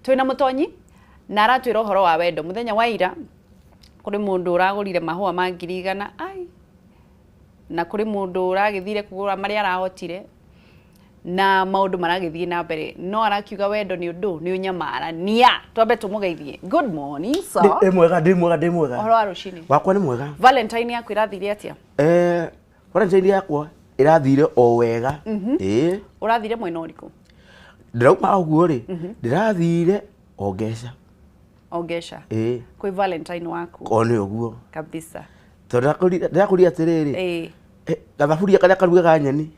Twĩna Mũtonyi na aratwĩra ũhoro wa wendo. Mũthenya wa ira kũrĩ mũndũ ũragũrire mahũa ma 100,000, ai, na kũrĩ mũndũ ũragĩthire kũgũra marĩa arahotire, na maũndũ maragĩthiĩ na mbere, no arakiuga wendo nĩ ũndũ nĩ ũnyamarania. Twambe tũmũgeithie. Good morning, sir. Ndĩ mwega, ndĩ mwega, ndĩ mwega. Ũhoro wa rũcinĩ? Wakwa nĩ mwega. Valentine yaku ĩrathire atĩa? Valentine yakwa ĩrathire o wega. Ĩĩ. Ũrathire mwena ũrĩkũ? Ndĩrauma ũguo rĩ, ndĩrathire o Ngeca. O Ngeca? Ĩĩ. Kwĩ Valentine waku? O nĩ ũguo. Kabisa. Tondũ ndĩrakũria atĩrĩrĩ, gathaburia karĩa karugaga nyeni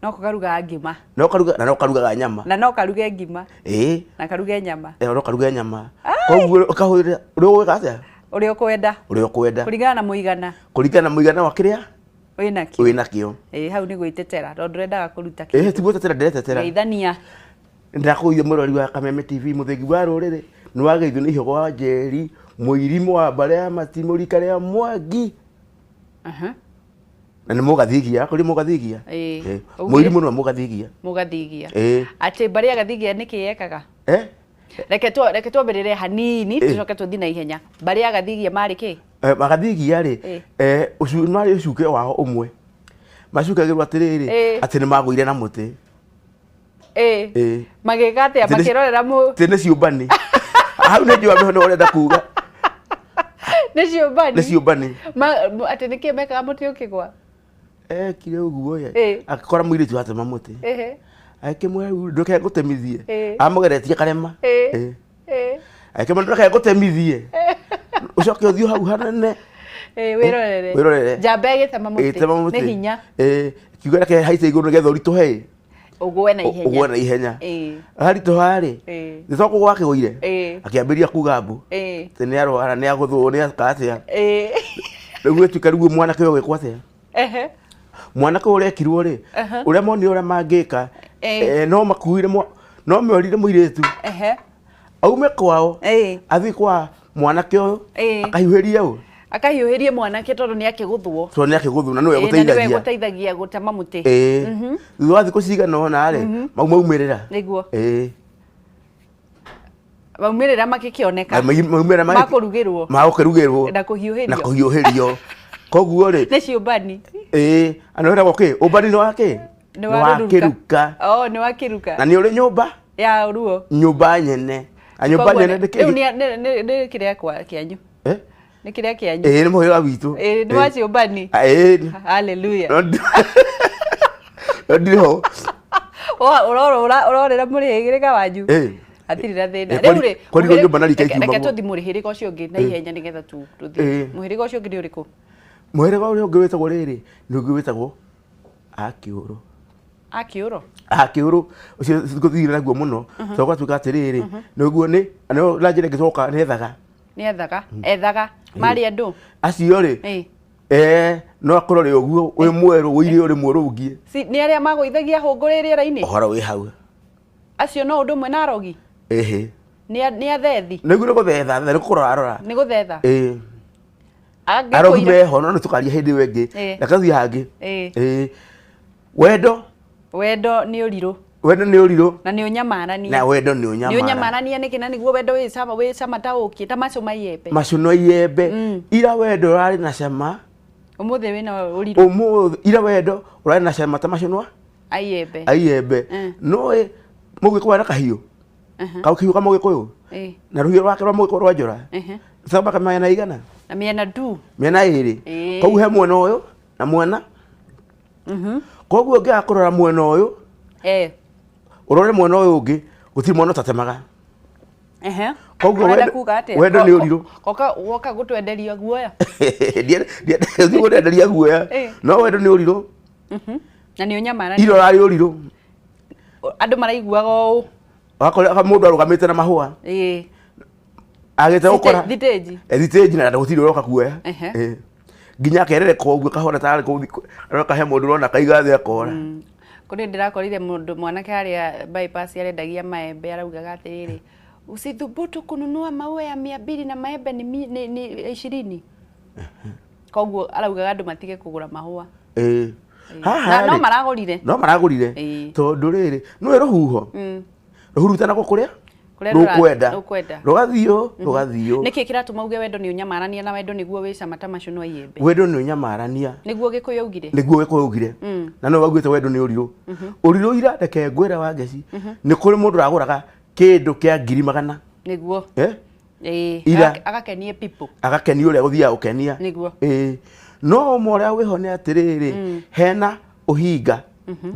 no karugaga ngima. No karuga, na no karugaga nyama. Na no karuge ngima. Ĩĩ. Na karuge nyama. Ĩĩ, no karuge nyama. Koguo ũkahũthĩra ũrĩa ũgwĩka atĩa? Ũrĩa ũkwenda. Ũrĩa ũkwenda. Kũringana na mũigana. Kũringana na mũigana wa kĩrĩa wĩnakĩo. Wĩnakĩo. Ĩĩ, hau nĩ gwĩtetera tondũ ndũrendaga kũruta kĩndũ. Ĩĩ, ti gwĩtetera ndĩretetera. Geithania. Ndĩrakũgeithia mũrori wa Kameme TV, mũthĩgi wa rũrĩrĩ, nĩ wageithio nĩ Ihogo wa Njeri, mũirimũ wa mbarĩ ya Matimũ, rika rĩa Mwangi. Na nĩ mũgathigia, kũrĩ mũgathigia. Ĩĩ. Mũirimũ nĩwe mũgathigia. Mũgathigia. Ĩĩ. Atĩ mbarĩ ya Gathigia nĩkĩ yekaga? Eh? Reke twambĩrĩre hanini, tũcoke tũthiĩ na ihenya. Mbarĩ ya Gathigia marĩ kĩ? Magathigia rĩ, marĩ ũcuke wao ũmwe. Macukagĩrwo atĩrĩrĩ, atĩ nĩ magũire na mũtĩ. Ĩĩ. Magĩka atĩa? Makĩrorera mũ Atĩ nĩ ciũmbani. Hau nĩ njũa nĩ ũrenda kuga. Nĩ ciũmbani. Nĩ ciũmbani. Atĩ nĩkĩ mekaga mũtĩ ũkĩgwa? Ekire ũguo ye. Akora mũirĩtu atema mũtĩ. Akĩmwĩra rĩu ndũke ngũtemithie. Amũgeretie karema. Akĩmwĩra ndũke ngũtemithie. Ũcoke ũthiĩ hau hanene. Wĩrorere. Wĩrorere. Njamba ĩgĩtema mũtĩ. Nĩ hinya. Kiuga reke haice igũrũ nĩgetha ũritũhe. Ũgũe na ihenya. Ũgũe na ihenya. Haritũha rĩ, nĩ to kũgũa akĩgũire. Akĩambĩrĩria kuga mbu. Atĩ nĩ arwara, nĩ agũthwo, nĩ aka atĩa. Rĩu gũgĩtuĩka rĩu mwanake ũyũ agwĩkwo atĩa? Mwanake ũyũ ũrekirwo rĩ, ũrĩa monire ũrĩa mangĩka, no makuire, no morire mũirĩtu. Aume kwao, athiĩ kwa mwanake ũyũ, akahiũhĩrie ũ? Akahiũhĩrie mwanake tondũ nĩ akĩgũthwo. Tondũ nĩ akĩgũthwo na nĩwe gũteithagia. Na nĩwe gũteithagia gũtema mũtĩ. Thutha wa thikũ cigana ũna rĩ, mau maumĩrĩra. Nĩguo. Maumĩrĩra makĩkĩoneka. Maumĩrĩra Makũrugĩrwo. Magũkĩrugĩrwo. Na kũhiũhĩrio. Na kũhiũhĩrio. Koguo rĩ. Nĩ ciũmbani. Ĩĩ, na wĩragwo kĩ? Ũmbani nĩ wa kĩ? Nĩ wa kĩruka. Oh, nĩ wa kĩruka. Na nĩ ũrĩ nyũmba? Ya Ruo. Nyũmba nyene. Na nyũmba nyene nĩ kĩ? Rĩu nĩ kĩrĩa kĩanyu. Nĩ kĩrĩa kĩanyu. Ĩĩ, nĩ mũhĩrĩga witũ. Ĩĩ, nĩ wa ciũmbani. Ĩĩ. Hallelujah. No ndirĩ ho. Ũrorĩra mũhĩrĩga wanyu. Hatirĩ na thĩna. Rĩu rĩ, Kwarigwo nyũmba na rika ikiuma. Reke tũthiĩ mũhĩrĩga ũcio ũngĩ na ihenya nĩgetha tũthiĩ. Mũhĩrĩga ũcio ũngĩ nĩ ũrĩkũ? Mũhĩrĩga ũrĩa ũngĩ wĩtagwo rĩrĩ, nĩ ũngĩ wĩtagwo Akĩũrũ. Akĩũrũ? Akĩũrũ, ũcio ngũthire naguo mũno, tondũ gwatuĩka atĩrĩrĩ, nĩguo nĩ, na njĩra ĩngĩ twoka nĩ ethaga. Nĩ ethaga, ethaga, marĩ andũ? Acio rĩ, no akorwo rĩ ũguo, wĩ mwerũ, wĩire ũrĩ mwerũ ũngiĩ. Nĩ arĩa magũithagia hũngũrĩ rĩera-inĩ? Ũhoro wĩ hau. Acio no ũndũ ũmwe na arogi? Ĩhĩ. Nĩ athethi? Nĩguo nĩ gũthetha, nĩ kũrora arora. Nĩ gũthetha? Ĩĩ. Arogi meho no nĩ tũkaria hĩndĩ ĩyo ĩngĩ. Reke tũthiĩ hangĩ. Ĩĩ. Wendo. Wendo nĩ ũrirũ. Wendo nĩ ũrirũ. Na nĩ ũnyamarania. Na wendo nĩ ũnyamarania. Nĩ ũnyamarania nĩkĩ na nĩguo wendo wĩ cama, wĩ cama ta ũkĩ, ta macio ma iembe. Macio no iembe. Ira wendo ũrarĩ na cama. Ũmũthĩ wĩna ũrirũ. Ũmũthĩ ira wendo ũrarĩ na cama ta macio no aiembe. Aiembe. No ĩ mũgĩkũyũ arĩ na kahiũ. Kau kahiũ ka mũgĩkũyũ. Na rũhiũ rwake rwa mũgĩkũyũ rwa njora. Thambaka mĩena igana? Na mĩena tu. Mĩena ĩrĩ. Koguo he mwena ũyũ na mwena. Koguo ũngĩaga kũrora mwena ũyũ, ũrore mwena ũyũ ũngĩ, gũtirĩ mwena ũtatemaga. Koguo wendo nĩ ũrirũ. Koka woka gũtwenderia guoya. Ndiendete gũtwenderia guoya. No wendo nĩ ũrirũ. Na nĩ ũnyamarania. Ira ũrarĩ ũrirũ. Andũ maraiguaga ũũ. Wakora mũndũ arũgamĩte na mahũa. Agĩte gũkora. Thitĩnji. Thitĩnji na gũtirĩ ũroka kuoya. Nginya akerereka ũguo kahora tarĩ kũu aroka he mũndũ ũrona kaiga thĩ akora. Kũrĩ ndĩrakorire mũndũ mwanake harĩa bypass arendagia maembe araugaga atĩrĩrĩ, usithubutu kununua maua ya 200 na maembe ni 20. Koguo araugaga andũ matige kũgũra mahũa. Haha No maragũrire. No maragũrire. Tondũ rĩrĩ, nĩũĩ rũhuho? Rũhurutanaga kũrĩa? Kũrĩa rũra- rũkwenda rũkwenda. rũgathiĩ rũgathiĩ. Nĩkĩ kĩratũma uge wendo nĩ ũnyamarania na wendo nĩguo wĩ cama ta macio no iyembe? Wendo nĩ ũnyamarania. Nĩguo Gĩkũyũ augire. Nĩguo Gĩkũyũ augire. Na no waugĩte wendo nĩ ũrirũ. Ũrirũ ira reke ngwĩre wa ngeci, nĩ kũrĩ mũndũ ũragũraga kĩndũ kĩa 100,000. Nĩguo. Eh? Ĩĩ. Ira. Agakenie people. Agakenia ũrĩa gũthiaga gũkenia. Nĩguo. Ĩĩ. No ũmwe ũrĩa wĩho nĩ atĩrĩrĩ, hena ũhinga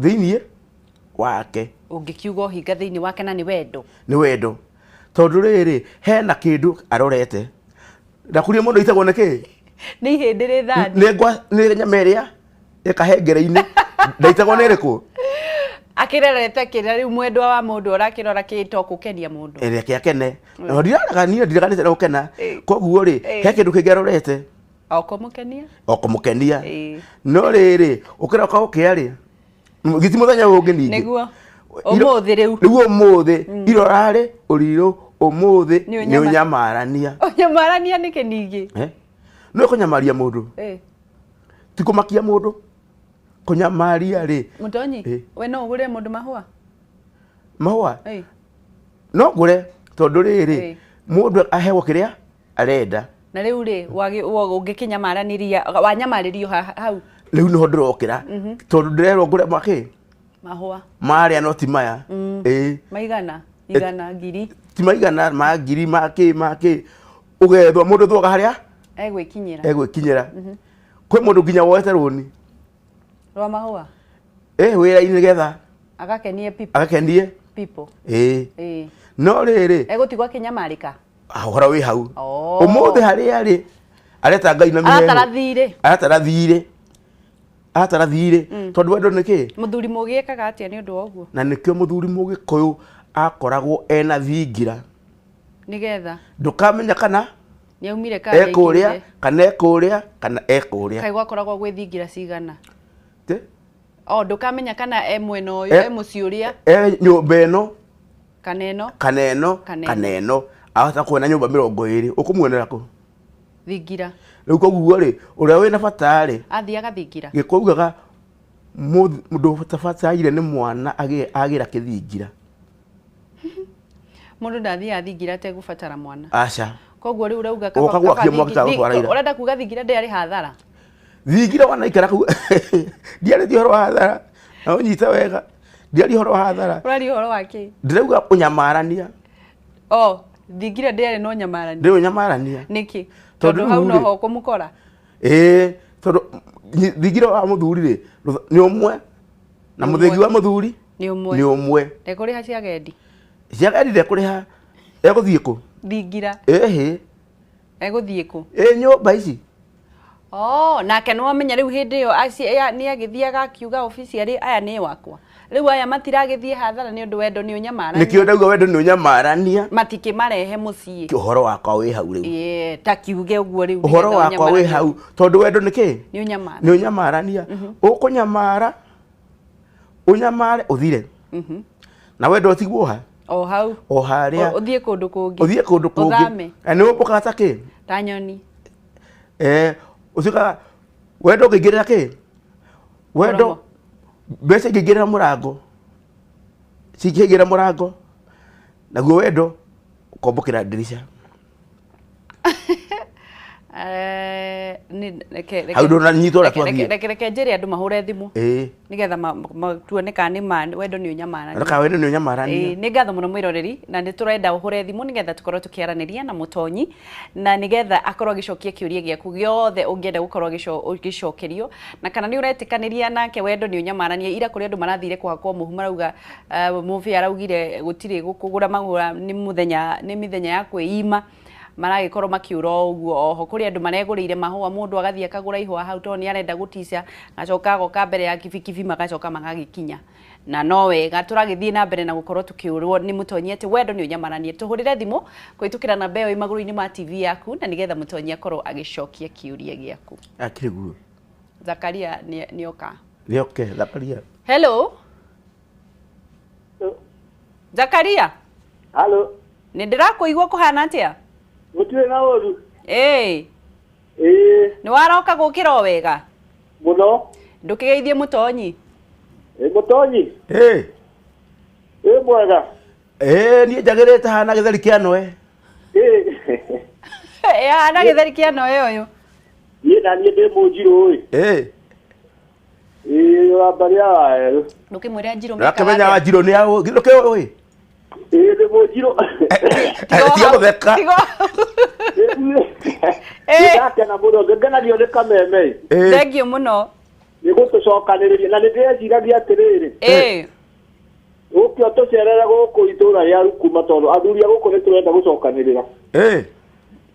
thĩiniĩ wake. Ũngĩkiuga ũhinga thĩiniĩ wake na nĩ wendo. Nĩ wendo. Tondũ rĩrĩ, hena kĩndũ arorete. Na kũrĩa mũndũ aitagwo nĩ kĩ? Nĩ ihĩndĩ rĩ thani. Nĩ ngwa, nĩ nyama ĩrĩa ĩkahengere-inĩ. Ndaitagwo nĩ ĩrĩkũ? Akĩrerete kĩrĩa rĩu mwendwa wa mũndũ ũrakĩrora kĩ to kũkenia mũndũ. Ĩrĩa kĩakene. Na ndirarega niĩ ndireganĩte na gũkena. Koguo rĩ, he kĩndũ kĩngĩ arorete. O kũmũkenia? O kũmũkenia. No rĩrĩ, ũkĩroka gũkĩa rĩ, giti mũthenya ũngĩ ningĩ. Nĩguo. Ũmũthĩ rĩu. Nĩguo ũmũthĩ, irorarĩ ũrirũ ũmũthĩ nĩ ũnyamarania. Ũnyamarania nĩkĩ ningĩ? Nĩ kũnyamaria mũndũ. Ti kũmakia mũndũ. Kũnyamaria rĩ. Mũtonyi, we no ũgũre mũndũ mahũa? Mahũa? No ngũre tondũ rĩrĩ, mũndũ aheagwo kĩrĩa arenda. Na rĩu rĩ, ũngĩkĩnyamaranĩria, wanyamarĩrio hau? Rĩu nĩho ndĩrokĩra. Tondũ ndĩrerwo ngũre makĩ? Mahũa. Marĩa no ti maya. Maigana? Igana, ngiri? Ti maigana, ma ngiri, ma kĩ, ma kĩ. Ũgethwo mũndũ thwoga harĩa? Egwĩkinyĩra. Egwĩkinyĩra. Kwĩ mũndũ nginya woete rũni. Rwa mahũa? Wĩra-inĩ nĩgetha. Agakenie people. Agakenie. People. No rĩrĩ. Egũtigwo akĩnyamarĩka? Ũhoro wĩ hau. Ũmũthĩ harĩa rĩ, areta Ngai na mĩheehũ. Aratara thirĩ. Aratara thirĩ. Aratara thirĩ. Tondũ wendo nĩ kĩ? Mũthuri mũgĩ ekaga atĩa nĩ ũndũ wa ũguo? Na nĩkĩo mũthuri Mũgĩkũyũ akoragwo ena thingira. Nĩgetha. Ndũkamenya kana nĩaumire kana ekũrĩa, kana ekũrĩa, kana ekũrĩa. Kaĩ gwakoragwo gwĩ thingira cigana? Te? O, ndũkamenya kana e mwena ũyũ, e mũciĩ ũrĩa. E nyũmba ĩno. Kana ĩno. Kana ĩno, kana ĩno. Ahota kuona nyũmba 20, ũkũmuonera kũ? Thingira. Rĩu koguo rĩ, ũrĩa wĩna bata rĩ, Athiaga thingira. Gĩkũyũ augaga mũndũ ũtabataire nĩ mwana agĩra kĩthingira. Mũndũ ndathiaga thingira ategũbatara mwana. Aca. Koguo rĩu ũrauga Ũgoka gwakia mwaki ta gũtwara ira. Ũrenda kuga thingira ndĩarĩ hathara? Thingira wanaikara kũu. Ndiarĩtie ũhoro wa hathara. Na ũnyite wega. Ndiaria ũhoro wa hathara. Ũraria ũhoro wa kĩ? Ndĩrauga ũnyamarania. O, thingira ndĩarĩ na ũnyamarania. Ndĩrĩ ũnyamarania. Nĩkĩ? Tondũ Tondũ hau rĩu no rĩ ho ũkũmũkora. Ĩĩ, tondũ thingira wa mũthuri rĩ, nĩ ũmwe. Na Nĩ mũthĩgi ũmwe. wa mũthuri Nĩ ũmwe. nĩ ũmwe. Ndekũrĩha cia agendi? Cia agendi ndekũrĩha. Egũthiĩ kũ? Thingira. Ĩhĩ. Egũthiĩ kũ? Ĩ nyũmba ici. Oh, nake nĩ wamenya rĩu hĩndĩ ĩyo nĩ agĩthiaga akiuga obici arĩ aya nĩ wakwa. Rĩu aya matiragĩthiĩ hathara nĩ ũndũ wendo nĩ ũnyamarania. Nĩkĩo ndauga wendo nĩ ũnyamarania. Matikĩmarehe mũciĩ. Ũhoro wakwa wĩ hau rĩu. Ĩĩ, ta kiuge ũguo rĩu Ũhoro nĩgetha wakwa wĩ ũnyamaranie. hau tondũ wendo nĩ kĩ? Nĩ ũnyamarania. Nĩ ũnyamarania. Ũkũnyamara, ũnyamare ũthire. Na wendo ũtigwo ha? O hau. O harĩa. Ũthiĩ kũndũ kũngĩ. Ũthiĩ kũndũ kũngĩ. Ũthame. Na nĩ ũmbũkaga ta kĩ? Ta nyoni. Ũtuĩkaga wendo ũngĩingĩrĩra kĩ? Wendo Mũromo. mbeca ingĩingĩrĩra mũrango. Cingĩingĩra mũrango. Naguo wendo ũkombokera ndirica. Hau ndũnanyitwo ũrĩa twathiĩ. Reke njĩre andũ mahũre thimũ. Ĩĩ. Nĩgetha tuone kana nĩ ma wendo nĩ ũnyamarania. Kana wendo nĩ ũnyamarania. Ĩĩ, nĩ ngatho mũno mwĩroreri, na nĩ tũrenda ũhũre thimũ nĩgetha tũkorwo tũkĩaranĩria na Mũtonyi, na nĩgetha akorwo agĩcokia kĩũria gĩaku gĩothe ũngĩenda gũkorwo ũgĩcokerio, na kana nĩ ũretĩkanĩria nake wendo nĩ ũnyamarania. Ira kũrĩ andũ marathire kũhakwo mũhu marauga, Mũbĩa araugire gũtirĩ kũgũra mahũa nĩ mũthenya, nĩ mĩthenya ya kwĩima. Maragĩkorwo makĩũra o ũguo. Oho kũrĩ andũ maregũrĩire mahũa, mũndũ agathiĩ akagũra ihũa hau tondũ nĩ arenda gũtica, agacoka agoka mbere ya kibikibi magacoka magagĩkinya. Na no wega tũragĩthiĩ na mbere na gũkorwo tũkĩũrwo nĩ Mũtonyi atĩ wendo nĩ ũnyamaranie. Tũhũrĩre thimũ kũhĩtũkĩra namba ĩyo ĩ magũrũ-inĩ ma TV yaku, na nĩgetha Mũtonyi akorwo agĩcokia kĩũria gĩaku. Akĩrĩ guo. Zakaria nĩoka. Nĩoke, Zakaria. Hello. Zakaria. Hello. Nĩ ndĩrakũigua kũhana atĩa? Gũtirĩ na ũru. Ĩĩ. Ĩĩ. Nĩ waroka gũkĩra o wega? Mũno. Ndũkĩgeithie Mũtonyi. Ĩĩ, Mũtonyi. Ĩĩ. Ĩĩ, mwega. Niĩ njagĩrĩte hana gĩtheri kĩa noe. Hana gĩtheri kĩa noe ũyũ. Niĩ na niĩ ndĩ mũnjirũ ĩ. Wa mbarĩ ya Wawerũ. Ndũkĩmwĩre Njirũ mekaga. Ndũrakĩmenya Wanjirũ nĩ aũ? Ndũkĩũĩ? Ndĩ mũnjirũ. Tiga gũtheka. Ndakena mũno, ngenagio nĩ kameme. Thengiũ mũno. Nĩ gũtũcokanĩrĩria na nĩ ndĩreciragia atĩrĩrĩ. Ũkĩ ũtũcerere gũkũ itũũra rĩa Rukuma tondũ athuri a gũkũ nĩ tũrenda gũcokanĩrĩra.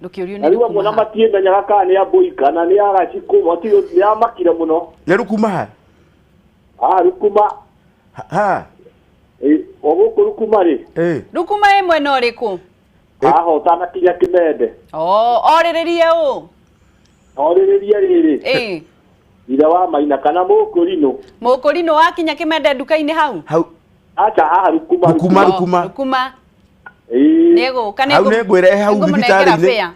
Ndũkĩũrio nĩ Rukuma. Na matiĩmenyaga kana nĩ a Mbũi kana nĩ a Gacikũ, nĩ amakire mũno. Nĩ Rukuma ha? Rukuma. Ha. O gũkũ Rukuma rĩ. Rukuma ĩ mwena ũrĩkũ? Haha ũtanakinya Kĩmende. Orĩrĩrie ũ? Orĩrĩrie rĩrĩ. Ithe wa Maina kana Mũkũrinũ. Mũkũrinũ wakinya Kĩmende nduka-inĩ hau? Hau. Acha haha Rukuma. Rukuma Rukuma. Rukuma. Nĩgũka hau nĩngwĩre hau thibitarĩ-inĩ.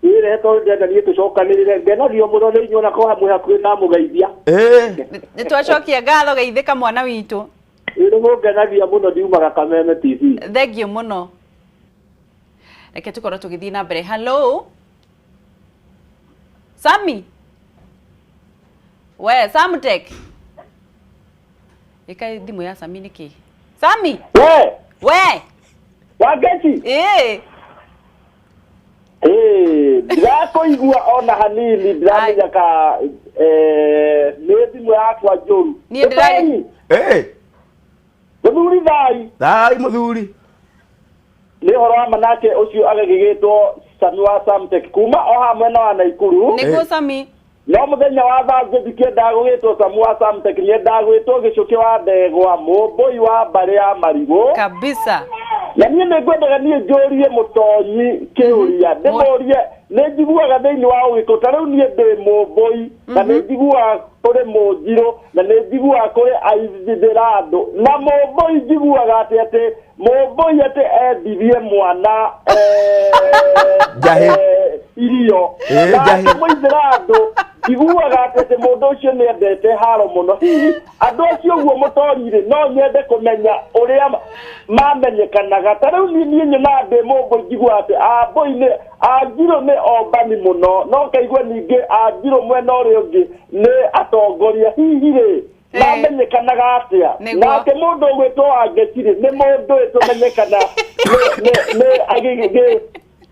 Ĩre tondũ ndĩrenda niĩ tũcokanĩrĩre ngenagio mũno nĩ inyuĩ ona korwo hamwe hakuhĩ na mũgeithia. Nĩ twacokia ngatho geithĩka mwana witũ. Nĩ mũngenagia mũno ndiumaga Kameme TV. Thengiũ mũno. Reke tũkorwo tũgĩthiĩ na mbere. Hello. Sami. We Samtech. Ĩka thimũ ya Sami nĩkĩ? Sami. We. We. Wangeci. Ndirakũigua ona hanini ndiramenya ka nĩ thimũ yakwa njũru. Niĩ ndĩra Mũthuri thai. Thai mũthuri. Nĩ ũhoro wa manake ũcio agagĩgĩtwo Sami wa Samtech kuma o haha mwena wa Naikuru. Nĩguo Sami. No mũthenya wa Thursday ndikĩendaga gũgĩtwo Samu wa Samtech, nĩendaga gwĩtwo Gĩcũkĩ wa Ndegwa, Mũmbũi wa mbarĩ ya Marigũ. Kabisa. Na niĩ nĩngwendaga niĩ njũrie mũtonyi kĩũria, ndĩmũrie nĩ njiguaga thĩinĩ wa Ũgĩkũyũ, ta rĩu niĩ ndĩ Mũmbũi na nĩ njiguaga kũrĩ Mũnjirũ na nĩ njiguaga kũrĩ Aithĩrandũ na Mũmbũi njiguaga atĩ atĩ Mũmbũi atĩ endirie mwana Njahĩ. Irio. Njahĩ. Nake Mũithĩrandũ njiguaga atĩ atĩ mũndũ ũcio nĩ endete haro mũno. Hihi andũ acio ũguo mũtonyi rĩ, no nyende kũmenya ũrĩa mamenyekanaga. Ta rĩu niĩ nyonaga ndĩ Mũmbũi njiguaga atĩ Ambũi nĩ Anjirũ nĩ ombani mũno, no ngaigua ningĩ Anjirũ mwena ũrĩa ũngĩ nĩ atongoria. Hihi rĩ mamenyekanaga atĩa? Nake mũndũ ũgwĩtwo Wangeci rĩ, nĩ mũndũ ĩtũmenyekana nĩ agĩgĩ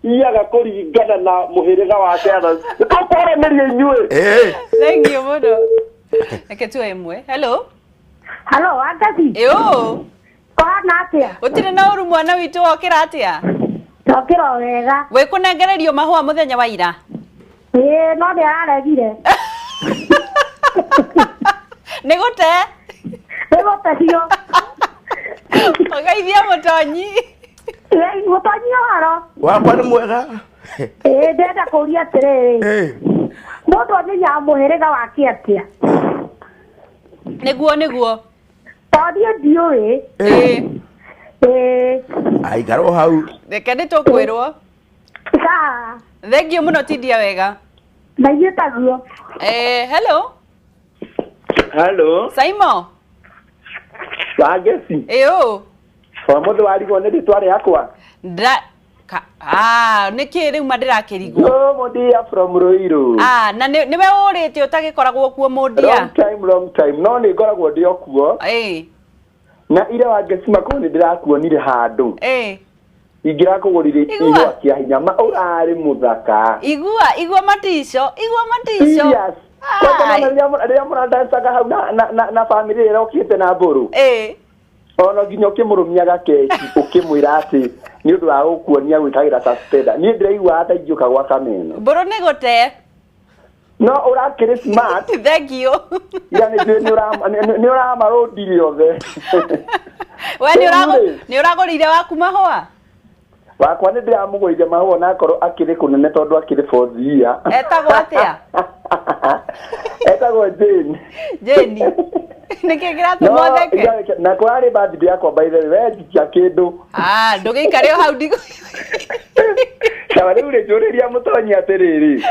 iaga kũringana na mũhĩrĩga wake. Nĩtũkwaranĩria inyuĩ. Thank you mũno. Reke tuoe ĩmwe. Hello. Hello, Wangeci. Ĩũ. Kũhana atĩa? Gũtirĩ na ũru mwana witũ, wokĩra atĩa? Ndokĩra o wega. Wĩkũnengererio mahũa mũthenya wa ira? No nĩ araregire. Nĩ gũte? Nĩ gũte biũ. Ũgeithia mũtonyi. Mũtonyi ũhoro? Wakwa nĩ mwega. Ndĩrenda kũũria atĩrĩrĩ. Mũndũ amenyaga mũhĩrĩga wake atĩa? Nĩguo nĩguo. Tondũ niĩ ndiũĩ. Aikarwo hau. Reke nĩ tũkwĩrwo. Sawa. Thengiũ mũno tindia wega. Na ithuĩ taguo. Hello. Hello. Saimo. Wangeci. Ĩũ. Ũmũthĩ warigwo nĩ rĩtwa rĩakwa. Nĩkĩ rĩu ma ndĩrakĩrigwo? Mũndia from Ruiru. Na nĩwe ũrĩte ũtagĩkoragwo kuo Mũndia? Long time, no nĩ ngoragwo ndĩ o kuo. Na ira Wangeci makorwo nĩ ndĩrakuonire handũ. Ingĩrakũgũrire ihũa kĩa hinya, ma ũrarĩ mũthaka. Igua matico, igua matico. Serious. Kwanza rĩrĩa mũrandancaga hau na family ĩrokĩte na mbũrũ. Ona nginya ũkĩmũrũmia gakeki ũkĩmwĩra atĩ nĩ ũndũ wa gũkuonia gwĩkagĩra suspender. Niĩ ndĩraigua ta ingĩũka gwa Kameno. Mbũrũ nĩ gũte. No ũrakĩrĩ smart. Thank you. Ira nĩ ũramarũndire othe. We nĩ ũragũrĩire waku mahũa? Wakwa nĩ ndĩramũgũrĩire mahũa na akorwo akĩrĩ kũnene tondũ akĩrĩ fourth year. Etagwo atĩa? Etagwo Jane. Jane. Nĩkĩ kĩratũma ũtheke? Na kwarĩ birthday yakwa by the way, we njikia kĩndũ. Ndũgĩikare o hau ndigũ. Sawa, rĩu rĩ njũrĩria mũtonyi atĩrĩrĩ.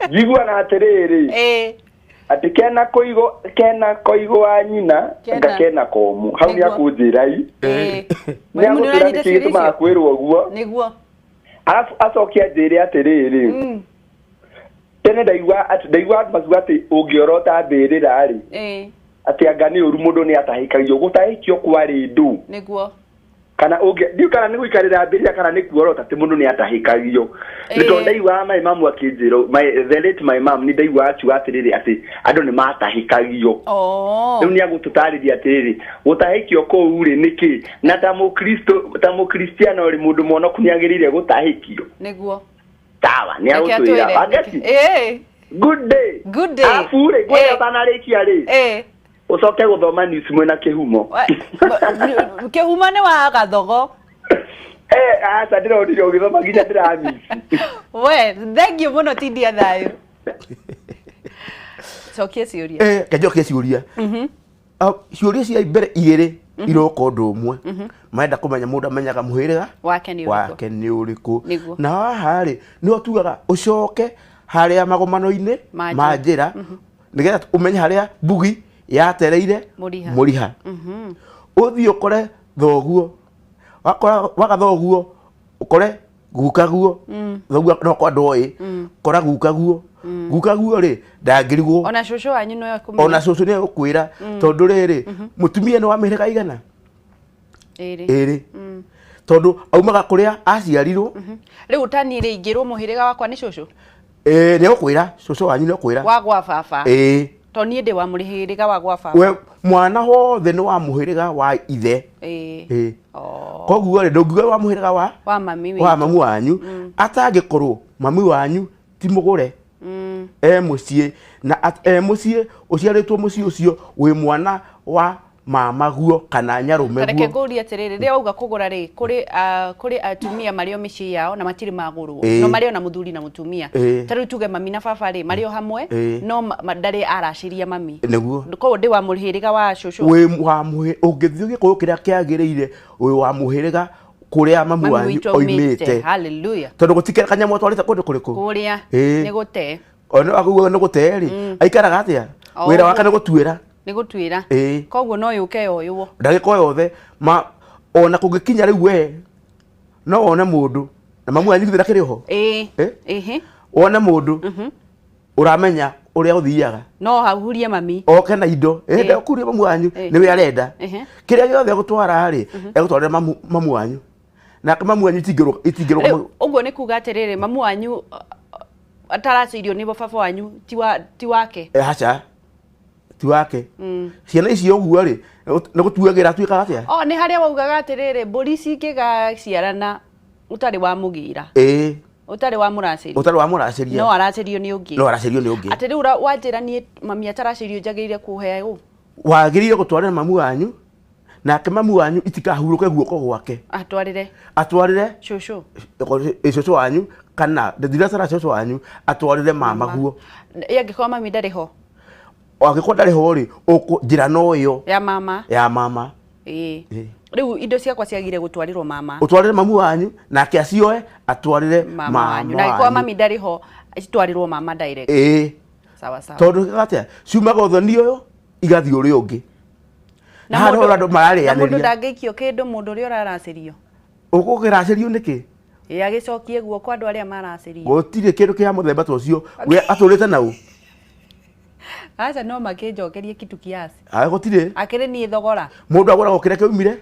Njiguaga atĩrĩrĩ. Atĩ kena kũigũ kena koigũ wa nyina nga kena komu. Hau nĩ akũnjĩra i. Nĩ agũtwĩra nĩkĩ gĩtũmaga kwĩrwo ũguo. Nĩguo. Arabu acoke anjĩre atĩrĩrĩ. Tene ndaigua atĩ ndaigua andũ makiuga atĩ ũngĩorota mbĩrĩra rĩ. Atĩ anga nĩ ũru mũndũ nĩ atahĩkagio. Gũtahĩkio kwarĩ ndũ. Nĩguo. Kana ũngĩ ndiũ kana nĩ gũikarĩra mbĩrĩra kana nĩ kuorota atĩ mũndũ nĩ atahĩkagio. Nĩ tondũ ndaiguaga my mom akĩnjĩra the late my mom nĩ ndaiguaga akiuga atĩrĩrĩ atĩ andũ nĩ matahĩkagio. Rĩu nĩ agũtũtarĩria atĩrĩrĩ gũtahĩkio kũu rĩ nĩkĩ na ta mũkristo ta mũkristiano rĩ mũndũ mwonoku nĩ agĩrĩire gũtahĩkio. Nĩguo. Sawa nĩ agũtwĩra. Wangeci. Good day. Good day. Arabu rĩ ngwĩra ũtanarĩkia rĩ. Ũcoke gũthoma news mwĩna kĩhumo. Kĩhumo nĩ wa gathogo. Aca ndĩronire ũgĩthoma nginya ndĩramisi. We, thank you mũno tindia thayũ. Cokia ciũria. Kenjokie ciũria. Ciũria cia mbere igĩrĩ iroka ũndũ ũmwe. Marenda kũmenya mũndũ amenyaga mũhĩrĩga wake nĩ ũrĩkũ. Na haha rĩ nĩho tugaga ũcoke harĩa magomano-inĩ ma njĩra nĩgetha ũmenye harĩa mbugi yatereire mũriha. Ũthiĩ ũkore thoguo waga thoguo ũkore gukaguo thoguo no kwa ndoĩ kora gukaguo gukaguo rĩ ndangĩrigwo ona cũcũ wanyu no ekũmenya ona cũcũ nĩ egũkwĩra tondũ rĩrĩ mũtumia nĩ wa mĩhĩrĩga igana ĩrĩ tondũ aumaga kũrĩa aciarirwo. Rĩu tani rĩ ingĩrwo mũhĩrĩga wakwa nĩ cũcũ nĩ egũkwĩra cũcũ wanyu nĩ egũkwĩra wa gwa baba. To niĩ ndĩ wa mũhĩrĩga wa gwa baba. We mwana wothe nĩ wa mũhĩrĩga wa ithe. Koguo rĩ ndũngiuga wa mũhĩrĩga wa mami wa mamu wanyu atangĩkorwo mami wanyu ti mũgũre e mũciĩ na e mũciĩ ũciarĩtwo mũciĩ ũcio wĩ mwana wa mama guo kana nyarũme guo. Reke ngũrie atĩrĩrĩ rĩrĩa wauga kũgũra rĩ kũrĩ atumia marĩ o mĩciĩ yao na matirĩ magũrwo no marĩ o na mũthuri na mũtumia ta rĩu tuge mami na baba rĩ marĩ o hamwe no ndarĩ aracĩria mami. Nĩguo. Koguo ndĩ wa mũhĩrĩga wa cũcũ. Wĩ wa ũngĩthiĩ Gĩkũyũ kĩrĩa kĩagĩrĩire wĩ wa mũhĩrĩga kũrĩa mamu wanyu oimĩte. Hallelujah. Tondũ gũtikĩrĩ kanyamũ atwarĩte kũndũ kũrĩkũ? Kũrĩa nĩ gũte. Ona akauga nĩ gũte rĩ aikaraga atĩa? Wĩra wake nĩ gũtuĩra. Nĩ gũtuĩra. Koguo no yũke yoywo. Ndagĩka o yothe ma ona kũngĩkinya rĩu we no wone mũndũ na mamu wanyu githĩ ndakĩrĩ ho. Wone mũndũ ũramenya ũrĩa ũthiaga. No ahurie mami. Oke na indo. Ndekuria mamu wanyu nĩwe arenda. Kĩrĩa gĩothe egũtwara rĩ egũtwarĩra mamu wanyu. Nake mamu wanyu itingĩrũka. Ũguo nĩ kuga atĩrĩrĩ mamu wanyu ataracĩirio nĩ baba wanyu ti wake. Aca. Ti wake. Ciana icio ũguo rĩ nĩ gũtuagĩra atuĩkaga atĩa? Nĩ harĩa waugaga atĩrĩrĩ mbũri cingĩgaciarana ũtarĩ wa mũgĩra. Ũtarĩ wa mũracĩria. Ũtarĩ wa mũracĩria. No aracĩrio nĩ ũngĩ. No aracĩrio nĩ ũngĩ. Atĩ rĩu wanjĩra niĩ mami ataracĩirio njagĩrĩire kũhe ũ? Wagĩrĩire gũtwarĩra mamu wanyu nake mamu wanyu itikahurũke guoko gwake. Atwarĩre. Atwarĩre cũcũ. Cũcũ wanyu kana ndiracara cũcũ wanyu atwarĩre mama guo. Angĩkorwo mami ndarĩ ho. Angĩkorwo ndarĩ ho rĩ njĩra no ĩyo ya mama. Ya mama. Rĩu indo ciakwa ciagire gũtwarĩrwo mama. Ũtwarĩre mamu wanyu nake acioe atwarĩre mama wanyu. Na angĩkorwo mami ndarĩ ho citwarĩrwo mama direct. Sawa sawa. Tondũ atĩa ciumaga ũthoni ũyũ igathiĩ ũrĩa ũngĩ. Na mũndũ andũ mararĩanĩria. Na mũndũ ndangĩikio kĩndũ mũndũ ũrĩa ũraracĩrio. Ũgũkĩracĩrio nĩkĩ? Agĩcokie guoko andũ arĩa maracĩrio. Gũtirĩ kĩndũ kĩa mũthemba ta ũcio we atũrĩte nau. Aca no makĩnjokerie kitu kiasi. Gũtirĩ. Akĩrĩ niĩ thogora. Mũndũ agũraga kĩrĩa kĩaumire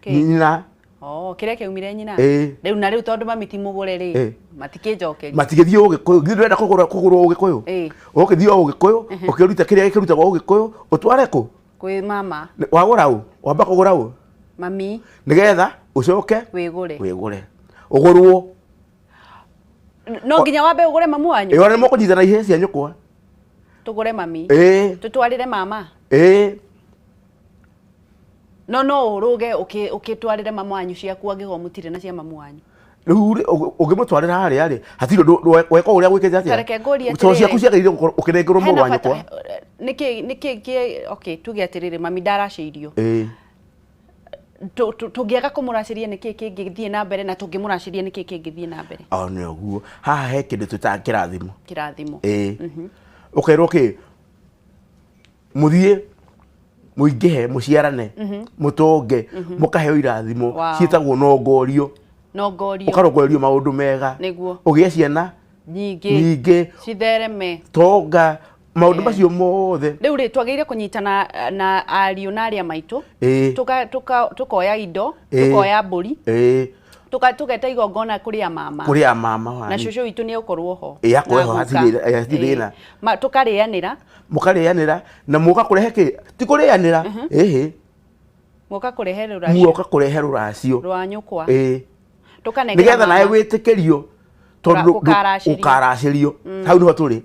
nyina. Kĩrĩa kĩaumire nyina. Rĩu na rĩu tondũ mami ti mũgũre rĩ matikĩnjokerie. Matigĩthiĩ Ũgĩkũyũ. Githĩ ndũrenda kũgũrwo Ũgĩkũyũ? Ũgĩthiĩ o Ũgĩkũyũ ũkĩruta kĩrĩa gĩkĩrutagwo Ũgĩkũyũ ũtware kũ? Kwĩ mama. Wagũra ũ? Wamba kũgũra ũ? Mami. Nĩgetha ũcoke wĩgũre. Wĩgũre. Ũgũrwo. No nginya wambe ũgũre mamu wanyu. Ĩĩ, ona nĩmũkũnyitana ihĩĩ cia nyũkwa. Tũgũre mami. Tũtwarĩre mama. No no ũrũge ũkĩtwarĩre mamu wanyu ciaku angĩkorwo mũtirĩ na cia mamu wanyu. Rĩu ũngĩmũtwarĩra harĩa rĩ hatirĩ ũndũ weka ũrĩa gwĩkĩte atĩa. Ta reke ngũrie Tondũ ciaku atĩrĩrĩ. ciagĩrĩire gũkorwo ũkĩnengerwo mũrũ wa nyũkwa. Nĩkĩ okay tuge atĩrĩrĩ mami ndaracĩirio. Tũngĩaga kũmũracĩria nĩkĩ kĩngĩthiĩ na mbere na tũngĩmũracĩria nĩkĩ kĩngĩthiĩ na mbere? O nĩ ũguo. Haha he kĩndũ twĩtaga kĩrathimo. Kĩrathimo. Ũkerwo kĩ Mũthiĩ mũingĩhe, mũciarane, mũtonge, mũkaheo irathimo. Ciĩtagwo nongorio. Nongorio. Ũkarongorerio maũndũ mega. Nĩguo. Ũgĩe ciana nyingĩ, nyingĩ, cithereme, tonga, maũndũ macio mothe. Rĩu rĩ, twagĩrĩire kũnyitana na ariũ na arĩa maitũ, tukoya indo, tukoya mbũri, tũgeta igongona kũrĩ a mama. Kũrĩ a mama na wanyu. Cũcũ witũ nĩ egũkorwo ho. Ĩĩ, akorwo ho, Na hatirĩ guka. hatirĩ thĩna. Tũkarĩanĩra. Mũkarĩanĩra na mũka kũrehe kĩ? Ti kũrĩanĩra, ĩhĩ. Mũka kũrehe rũracio. Muoka kũrehe rũracio rwa nyũkwa. Tũkanengera nĩgetha nawe mama. wĩtĩkĩrio, tondũ Ũkaracĩrio. Ũkaracĩrio hau nĩho tũrĩ.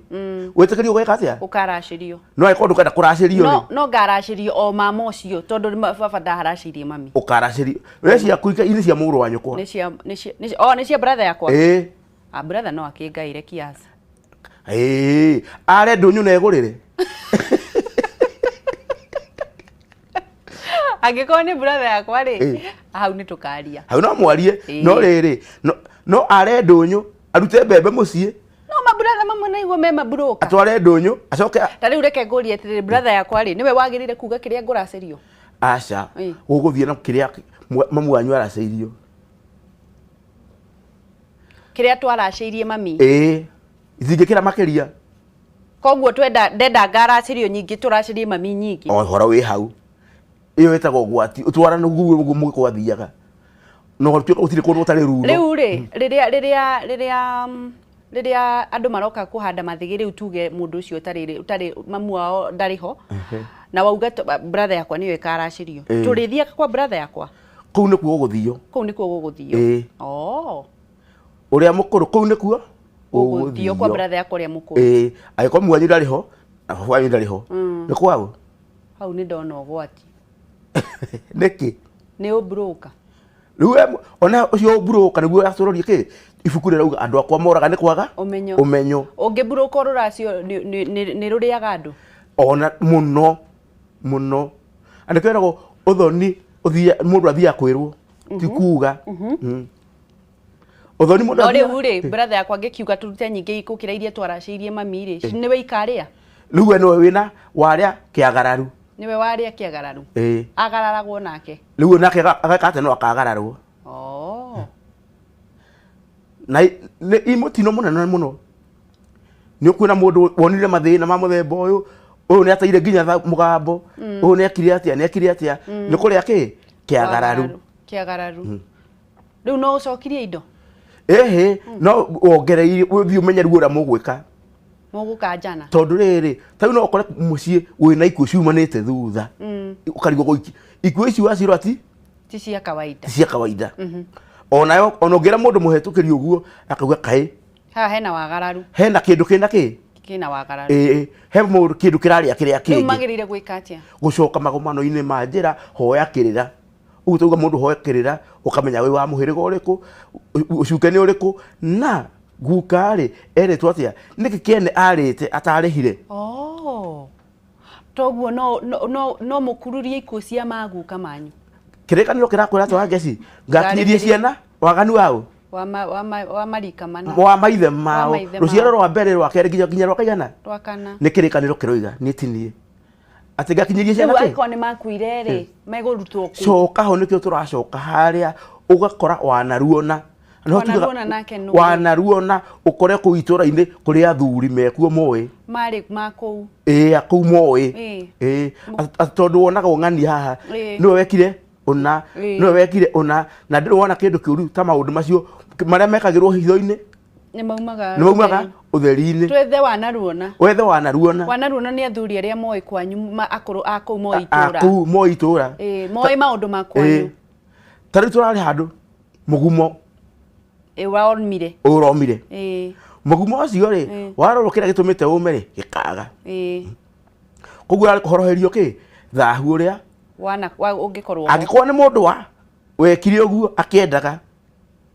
Wĩtĩkĩrio gwĩka atĩa? Ũkaracĩrio. No angĩkorwo ndũkenda kũracĩrio No rĩ, no ngaracĩrio o mama ũcio, tondũ baba ndaharacĩirie mami. Ũkaracĩrio we ciaku inĩ cia mũrũ wa nyũkwa. Nĩ cia nĩ cia nĩ cia- oh, nĩ cia brother yakwa. Ĩĩ. Ah, brother no akĩngaire kiasi. Ĩĩ, are ndũnyũ na egũrĩre. Angĩkorwo nĩ brother yakwa rĩ, hau nĩ tũkaria. Hau no mwarie. Ĩĩ. No rĩrĩ, no are ndũnyũ, arute mbembe mũciĩ. No mabrother mamwe naiguo me maburoka. Atware ndũnyũ, acoke Ta rĩu reke ngũrie atĩrĩrĩ, brother yakwa rĩ, nĩwe wagĩrĩire kuga kĩrĩa ngũracĩrio? Aca. Ĩĩ. Gũgũthiĩ na kĩrĩa mamu wanyu aracĩirio. Kĩrĩa twaracĩirie mami? Ĩĩ, itingĩkĩra makĩria. Koguo twenda ndenda ngaracĩrio nyingĩ, tũracĩrie mami nyingĩ. O ũhoro wĩ hau, ĩyo ĩtagwo ũgwati, ũtwarane ũguo ũguo mũgĩkũ athiaga, no gũtuĩka gũtirĩ kũndũ gũtarĩ runo. Rĩu rĩ, rĩrĩa andũ maroka kũhanda mathĩgĩ, rĩu tuge mũndũ ũcio ũtarĩ mamu wao ndarĩ ho, na wauga brother yakwa nĩyo ĩkaracĩrio, tũrĩthiaga kwa brother yakwa? Kũu nĩkuo gũgũthio. Kũu nĩkuo gũgũthio. Ĩĩ. Oh. Ũrĩa mũkũrũ, kũu nĩkuo gũgũthio, kwa brother yakwa ũrĩa mũkũrũ. Ĩĩ, angĩkorwo mamu wanyu ndarĩ ho na baba wanyu ndarĩ ho, nĩ kwao. Hau nĩ ndona ũgwati. Nĩkĩ? Nĩ ũmburũka. Rĩu we ona ũcio ũmburũka nĩguo acũrũrie kĩ ibuku rĩrauga andũ akwa moraga nĩ kwaga ũmenyo. Ũmenyo. Ũngĩmburũka rũracio nĩ rũrĩaga andũ. Ona mũno mũno, andũ kwĩragwo ũthoni ũthia mũndũ athiaga kwĩrwo, ti kuga. Ũthoni mũndũ No rĩu rĩ, brother yakwa angĩkiuga tũrute nyingĩ gũkĩra iria twaracĩirie mami rĩ, nĩwe ikarĩa? Rĩu we nĩwe wĩna warĩa kĩagararu. Nĩwe warĩa kĩagararu. Ĩĩ. Agararagwo nake. Rĩu nake ageka atĩa? No akagararwo. Oh. Na nĩ i mũtino mũnene mũno. Nĩ ũkuona mũndũ wonire mathĩna ma mũthemba ũyũ, ũyũ nĩ ateire nginya mũgambo, ũyũ nĩ ekire atĩa, nĩ ekire atĩa, nĩ kũrĩa kĩ kĩagararu. Kĩagararu. Rĩu no ũcokirie indo? Ĩhĩ, no wongereire, ũthiĩ ũmenye rĩu ũrĩa mũgwĩka. Mũgũkanjana. Tondũ rĩrĩ, ta rĩu no ũkore mũciĩ wĩna ikuũ ciumanĩte thutha. Ũkarigwo gũiki. Ikuũ ici wacirora ti? Ti cia kawaida. Ti cia kawaida. Onayo, ona ũngĩra mũndũ mũhetũkĩri ũguo, akauga kaĩ. Haha hena wagararu. Hena kĩndũ kĩna kĩ? Kĩna wagararu. Ĩĩ, he mũndũ kĩndũ kĩrarĩa kĩrĩa Rĩu kĩngĩ. magĩrĩire gwĩka atĩa? Gũcoka magomano-inĩ ma njĩra, hoya kĩrĩra. Ũguo tauga mũndũ hoya kĩrĩra, ũkamenya wĩ wa mũhĩrĩga ũrĩkũ, ũcuke nĩ ũrĩkũ, na guka rĩ, erĩtwo atĩa? Nĩkĩ kĩene arĩte atarĩhire? Oh. Toguo no mũkururie ikuũ cia maguka manyu. Kĩrĩkanĩro kĩrakwĩra atĩa wa Ngeci? Ngakinyĩrie ciana waganu wao? Wa marika mana. Wa maithe mao. Wa maithe Rũciaro mao. rwa mbere, rwa kerĩ, nginya rwa kaigana? Rwa kana. Nĩ kĩrĩkanĩro kĩroiga, niĩ ti niĩ. Atĩ ngakinyĩrie ciana Rĩu kĩ? angĩkorwo nĩ makuire rĩ, megũrutwo kũ? Coka ho, nĩkĩo tũracoka harĩa, ũgakora wanaruona. No tugaga Wanaruona nake nũ? Wanaruona, ũkore kũu itũũra-inĩ kũrĩ athuri mekuo moĩ. Marĩ ma kũu. Ĩĩ, kũu moĩ. Ĩĩ. Ĩĩ, tondũ wonaga ũng'ani haha, Ĩĩ. nĩwe wekire ũna, Ĩĩ. nĩwe wekire ũna, na ndĩrĩ wona kĩndũ kĩũru ta maũndũ macio marĩa mekagĩrwo hitho-inĩ. Nĩ maumaga Nĩ maumaga ũtheri-inĩ. Twethe wanaruona. Wethe wanaruona. Wanaruona nĩ athuri arĩa moĩ kwanyu, akũrũ a kũu moĩ itũũra. A kũu moĩ itũũra. Ĩĩ, moĩ maũndũ ma kwanyu. Ĩĩ. Ta rĩu tũrarĩ handũ mũgumo. Ĩĩ, waomire. Ũromire. Ĩĩ. Mũgumo ũcio rĩ, Ĩĩ. warorwo kĩrĩa gĩtũmĩte ũme rĩ, gĩkaga. Ĩĩ. Koguo arĩ kũhoroherio kĩ? Thahu ũrĩa Wana, wa, ũngĩkorwo ho. Angĩkorwo nĩ mũndũ wa wekire ũguo akĩendaga.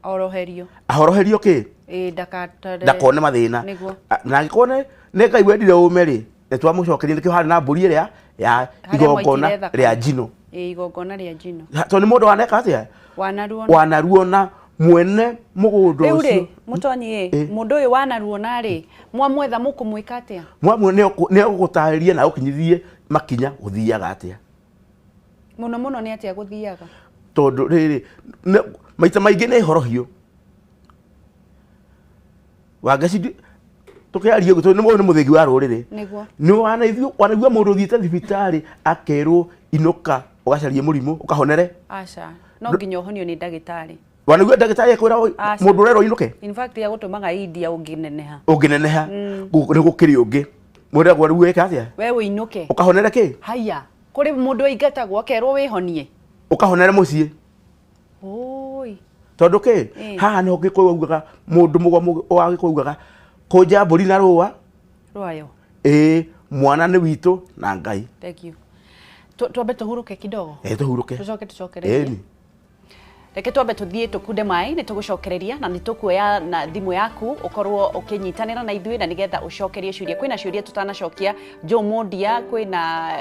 Oroherio. Ahoroherio kĩ? Ĩĩ, ndakatare. Ndakone mathĩna. Nĩguo. Na angĩkorwo nĩ Ngai wendire ũme rĩ, nĩ twamũcokeria, nĩkĩo harĩ na mbũri ĩrĩa ya Harĩa igongona mwaitire thakame. rĩa njino. Ĩĩ, igongona rĩa njino. Tondũ nĩ mũndũ waneka atĩa? Wanaruona. Wanaruona. Mwene mũgũnda Rĩu rĩ ũcio. Mũtonyi ĩ, Ĩ. mũndũ ũyũ wanaruona rĩ, mwamwetha mũkũmwĩka atĩa? Mwamwe nĩ egũgũtarĩria na agũkinyithie makinya gũthiaga atĩa. Mũno mũno nĩ atĩa gũthiaga? Tondũ rĩrĩ, maita maingĩ nĩ horohio Wangeci, tũkĩaria ũguo tondũ nĩ nĩ mũthĩgi wa rũrĩrĩ. Nĩguo. Nĩ wanaigua wanaigua mũndũ ũthiĩte thibitarĩ akerwo inũka ũgacarie mũrimũ ũkahonere? Aca, no nginya ũhonio nĩ ndagĩtarĩ. Wanaigua ndagĩtarĩ akwĩra Aca. Mũndũ ũrerwo inũke? In fact, agũtũmaga India ũngĩneneha. Ũngĩneneha nĩ gũkĩrĩ ũngĩ mwĩragwo rĩu wĩke atĩa? We ũinũke. Ũkahonere kĩ? Haya, kũrĩ mũndũ aingatagwo akerwo wĩhonie? Ũkahonere mũciĩ. Oi. Tondũ kĩ? Haha nĩho Gĩkũyũ augaga, mũndũ mũgo wa Gĩkũyũ augaga kũnja mbũri na rũa rwayo. Ĩĩ, mwana nĩ witũ na Ngai. Thank you. Twambe tũhurũke kidogo. Ĩ, tũhurũke. Tũcoke tũcokererie. Ĩni. Reke twambe tũthiĩ tũkunde maĩ, nĩ tũgũcokereria na nĩ tũkuoya na thimũ yaku ũkorwo ũkĩnyitanĩra na ithuĩ na nĩgetha ũcokerie ciũria. Kwĩna ciũria tũtanacokia, Joe Mondia, kwĩna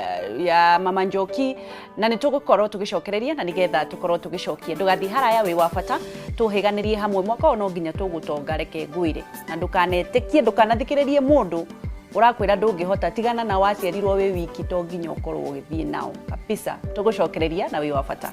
ya Mama Njoki, na nĩ tũgũkorwo tũgĩcokereria na nĩgetha tũkorwo tũgĩcokia. Ndũgathiĩ haraya, wĩ wa bata, tũhĩganĩrie hamwe. Mwaka ũyũ no nginya tũgũtonga, reke ngwĩre, na ndũkanetĩkie, ndũkanathikĩrĩrie mũndũ ũrakwĩra ndũngĩhota. Tigana na waciarirwo wĩ wiki, to nginya ũkorwo ũgĩthiĩ nao kabisa. Tũgũcokereria na wĩ wa bata.